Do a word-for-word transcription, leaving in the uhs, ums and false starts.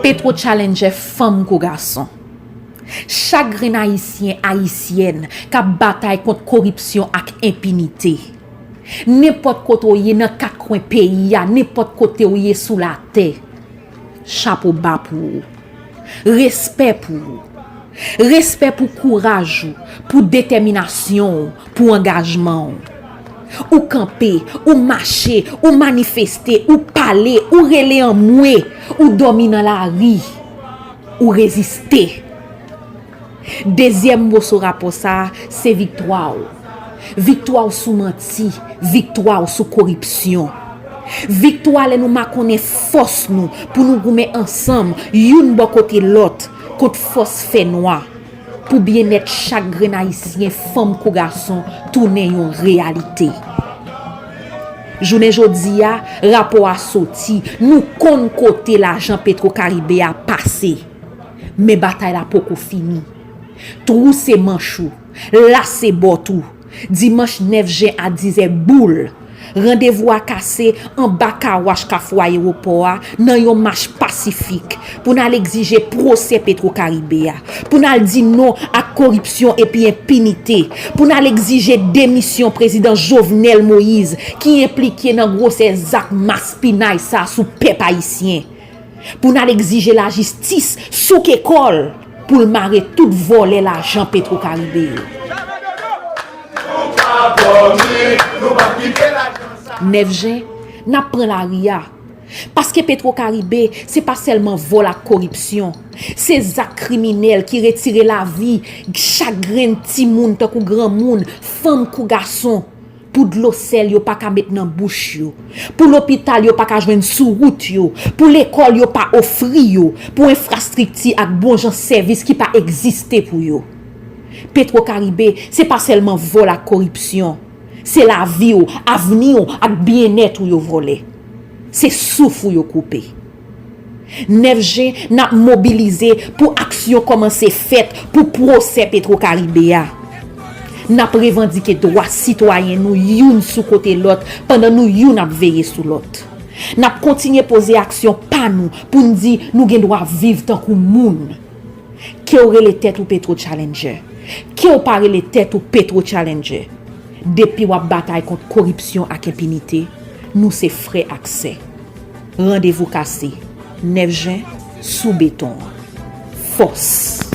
Petro Challenger, fanm kou gason. Chak grenn Ayisyen, Ayisyèn k ap batay kont koripsyon ak enpinite. Nenpòt kote w ye nan kat kwen peyi a, nenpòt kote w ye sou latè, chapo ba pou ou. Respè pou ou. Respè pou kouraj ou, pou detèminasyon w, pou angajman w. Ou kanpe, ou mache, ou manifeste, ou pale, ou rele anmwe, ou dòmi nan lari, ou reziste. Dezyèm moso rapò sa a, se viktwa w. Viktwa w sou manti, viktwa w sou koripsyon. Viktwa lè nou makonnen fòs nou pou nou goumen ansanm, youn bò kote lòt, kont fòs fènwa, pou byennèt chak grenn Ayisyen, fanm kou gason, tounen yon reyalite. Jounen jodi a, rapò a soti, nou konn kote lajan Petro Karibe a pase. Men batay la poko fini. Twouse manch ou, lase bòt ou. Dimanch nèf jen a diz è boul, randevou a kase anba kawach Kafou Ayewopò a nan yon mach pasifik pou n al egzije pwosè Petro Karibe a, pou n al di non ak koripsyon epi enpinite, pou n al egzije demisyon Prezidan Jovenel Moïse ki enplike nan gwosè zak maspinay sa sou pèp ayisyen. Pou n al egzije lajistis souke kò l pou l mare tout vòlè lajan Petro Karibe yo. Nèf jen, n ap pran lari a. Paske Petro Karibe, se pa sèlman vòl ak koripsyon. Se zak kriminèl ki retire lavi chak grenn timoun tankou granmoun, fanm kou gason. Pou dlo sèl yo pa ka met nan bouch yo, pou lopital yo pa ka jwenn sou wout yo, pou lekòl yo pa ofri yo, pou enfrastrikti ak bon jan sèvis ki pa egziste pou yo. Petro Karibe, se pa sèlman vòl ak koripsyon. Se lavi w, avni w ak byennèt ou yo vòlè. Se souf ou yo koupe. Nèf jen, n ap mobilize pou aksyon kòmanse fèt pou pwosè Petro Karibe a. N ap revandike dwa sitwayen nou youn sou kote lòt pandan nou youn ap veye sou lòt. N ap kontinye poze aksyon pa nou pou n di nou gen dwa viv tankou moun. Ke w rele tèt ou Petro Challenger, ke w pa rele tèt ou Petro Challenger, depi w ap batay kont koripsyon ak enpinite, nou se frè ak sè. Randevou kase, nèf jen, sou beton an. Fòs!